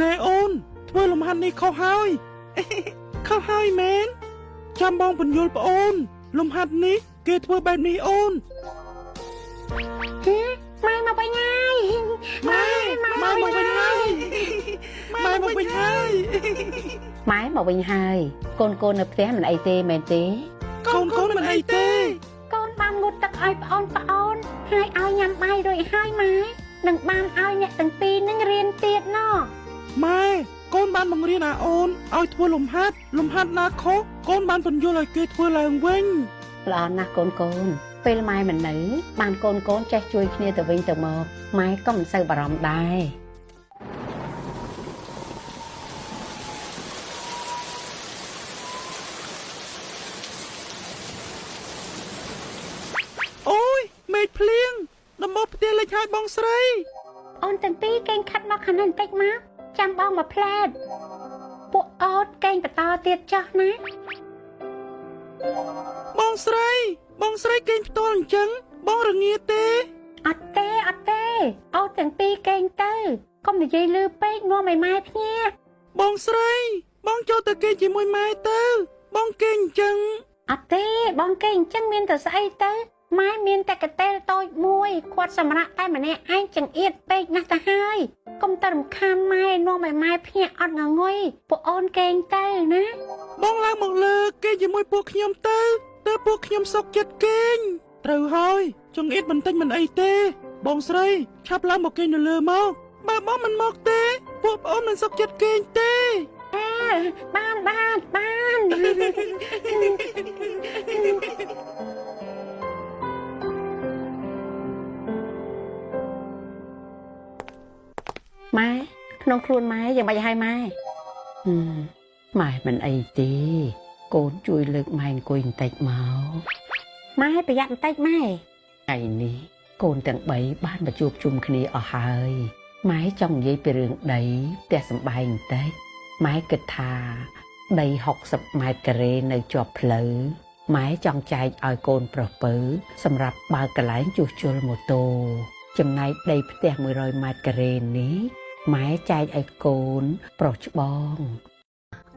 ណែអូនធ្វើលំហាត់នេះខុសហើយ ខុសហើយមែនចាំបងពន្យល់ប្អូន លំហាត់នេះគេធ្វើបែបនេះអូន ហេម៉ែមកវិញហើយ ម៉ែម៉ែមកវិញហើយម៉ែមកវិញហើយ ម៉ែមកវិញហើយ កូនកូននៅផ្ទះមិនអីទេមែនទេ កូនកូនមិនអីទេ កូនបានងូតទឹកឲ្យប្អូនប្អូនហើយឲ្យញ៉ាំបាយរួចហើយម៉ែនឹងបានឲ្យអ្នកទាំងពីរនឹងរៀនទៀតណោះ ម៉ែកូនបានបង្រៀនអាអូនឲ្យធ្វើលំហាត់លំហាត់ណាខុសកូនបានពន្យល់ឲ្យគេធ្វើឡើងវិញ ល្អណាស់កូនកូនពេលម៉ែមិននៅ បានកូនកូនចេះជួយគ្នាទៅវិញទៅមកម៉ែក៏មិនសូវបារម្ភដែរ អូយមេឃភ្លៀងដំបូលផ្ទះលិចហើយបងស្រី អូនទាំងពីរកេងខិតមកខាងនេះបន្តិចមកចាំបងមកផ្លែតពួកអូនកេងបន្តទៀតចោះណា បងស្រី បងស្រីគេងផ្ទាល់អញ្ចឹងបងរងាទេ អត់ទេអត់ទេអូនទាំងពីរកេងទៅកុំនិយាយលឺពេកនាំឲ្យម៉ែភ្ញាក់ បងស្រី បងចូលទៅគេងជាមួយម៉ែទៅ បងគេងអញ្ចឹង អត់ទេបងគេអញ្ចឹងមានតែស្អីទៅម៉ែមានតែកតេលតូចមួយគាត់សម្រាប់តែម្នាក់ឯងចង្អៀតពេកណាស់ទៅហើយកុំទៅរំខានម៉ែនាំឲ្យម៉ែភ្ញាក់អត់ងងុយពួកអូនគេងទៅណា បងឡើងមកលើគេងជាមួយពួកខ្ញុំទៅទើបពួកខ្ញុំសុខចិត្តគេងត្រូវហើយចង្អៀតបន្តិចមិនអីទេ បងស្រីឆាប់ឡើងមកគេងនៅលើមកបើបងមិនមកទេ ពួកប្អូនមិនសុខចិត្តគេងទេ បានបានបាន ម៉ែក្នុងខ្លួនម៉ែយ៉ាងម៉េចហើយម៉ែហឹមម៉ែមិនអីទេ កូនជួយលើកម៉ែអង្គុយបន្តិចមក ម៉ែប្រយ័ត្នបន្តិចម៉ែ ថ្ងៃនេះកូនទាំង3បានមកជួបជុំគ្នាអស់ហើយម៉ែចង់និយាយពីរឿងដីផ្ទះសម្បែងបន្តិចម៉ែគិតថាដី60ម៉ែត្រការ៉េនៅជាប់ផ្លូវម៉ែចង់ចែកឲ្យកូនប្រុសពៅសម្រាប់បើកកន្លែងជួសជុលម៉ូតូចំណែកដីផ្ទះ100ម៉ែត្រការ៉េនេះម៉ែចែកឲ្យកូនប្រុសច្បង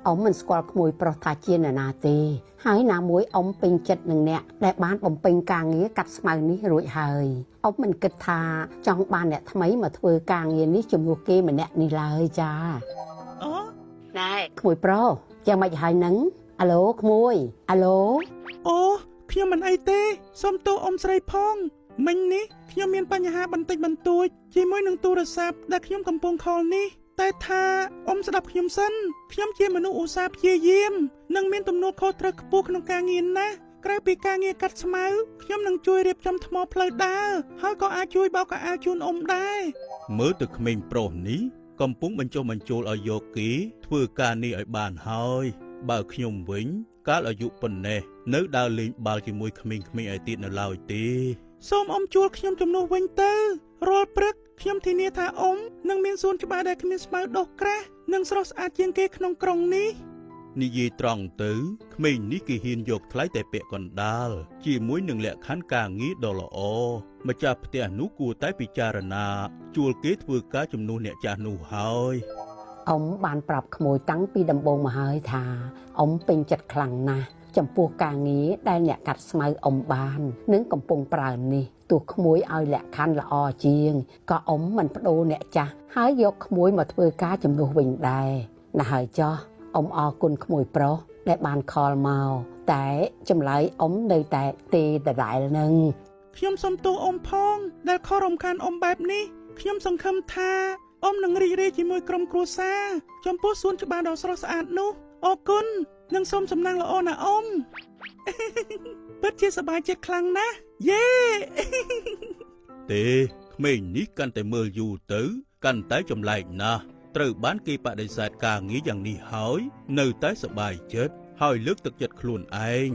អ៊ំមិនស្គាល់ក្មួយប្រុសថាជានរណាទេ ហើយណាមួយអ៊ំពេញចិត្តនឹងអ្នកដែលបានបំពេញការងារកាត់ស្មៅនេះរួចហើយអ៊ំមិនគិតថាចង់បានអ្នកថ្មីមកធ្វើការងារនេះជំនួសគេម្នាក់នេះឡើយចា អូ ណែក្មួយប្រុសយ៉ាងម៉េចហើយនឹងអាឡូក្មួយអាឡូ អូខ្ញុំមិនអីទេសូមទោសអ៊ំស្រីផងមិញនេះខ្ញុំមានបញ្ហាបន្តិចបន្តួចជាមួយនឹងទូរស័ព្ទដែលខ្ញុំកំពុងខលនេះតែថាអ៊ំស្ដាប់ខ្ញុំសិនខ្ញុំជាមនុស្សឧស្សាហ៍ព្យាយាមនិងមានទំនួលខុសត្រូវខ្ពស់ក្នុងការងារណាស់ក្រៅពីការងារកាត់ស្មៅខ្ញុំនឹងជួយរៀបចំថ្មផ្លូវដើរហើយក៏អាចជួយបោកខោអាវជូនអ៊ំដែរ មើលទៅក្មេងប្រុសនេះកំពុងបញ្ចុះបញ្ចូលឲ្យយកគេធ្វើការនេះឲ្យបានហើយ បើខ្ញុំវិញកាលអាយុប៉ុណ្ណេះនៅដើរលេងបាល់ជាមួយក្មេងៗឯទៀតនៅឡើយទេ សូមអ៊ំជួលខ្ញុំជំនួសវិញទៅរាល់ព្រឹកខ្ញុំធានាថាអ៊ំនឹងមានសួនច្បារដែលគ្មានស្មៅដុះក្រាស់និងស្រស់ស្អាតជាងគេក្នុងក្រុងនេះ និយាយត្រង់ទៅក្មេងនេះគេហ៊ានយកថ្លៃតែពាក់កណ្ដាលជាមួយនឹងលក្ខខណ្ឌការងារដ៏ល្អម្ចាស់ផ្ទះនោះគួរតែពិចារណាជួលគេធ្វើការជំនួសអ្នកចាស់នោះហើយ អ៊ំបានប្រាប់ក្មួយតាំងពីដំបូងមកហើយថាអ៊ំពេញចិត្តខ្លាំងណាស់ចំពោះការងារដែលអ្នកកាត់ស្មៅអ៊ំបាន និងកំពុងប្រើនេះទោះក្មួយឲ្យលក្ខខណ្ឌល្អជាងក៏អ៊ំមិនបដូរអ្នកចាស់ហើយយកក្មួយមកធ្វើការជំនួសវិញដែរណាហើយចោះអ៊ំអរគុណក្មួយប្រុសដែលបានខលមកតែចម្លើយអ៊ំនៅតែទេដដែលនឹង ខ្ញុំសូមទោសអ៊ំផងដែលខករំខានអ៊ំបែបនេះខ្ញុំសង្ឃឹមថាអ៊ំនឹងរីករាយជាមួយក្រុមគ្រួសារចំពោះសួនច្បារដ៏ស្រស់ស្អាតនោះអរគុណនិងសូមសំណាងល្អណាស់អ៊ំ ពិតជាសប្បាយចិត្តខ្លាំងណាស់យេ ទេក្មេងនេះកាន់តែមើលយូរទៅ កាន់តែចម្លែកណាស់ត្រូវបានគេបដិសេធការងារយ៉ាងនេះហើយ នៅតែសប្បាយចិត្តហើយលើកទឹកចិត្តខ្លួនឯង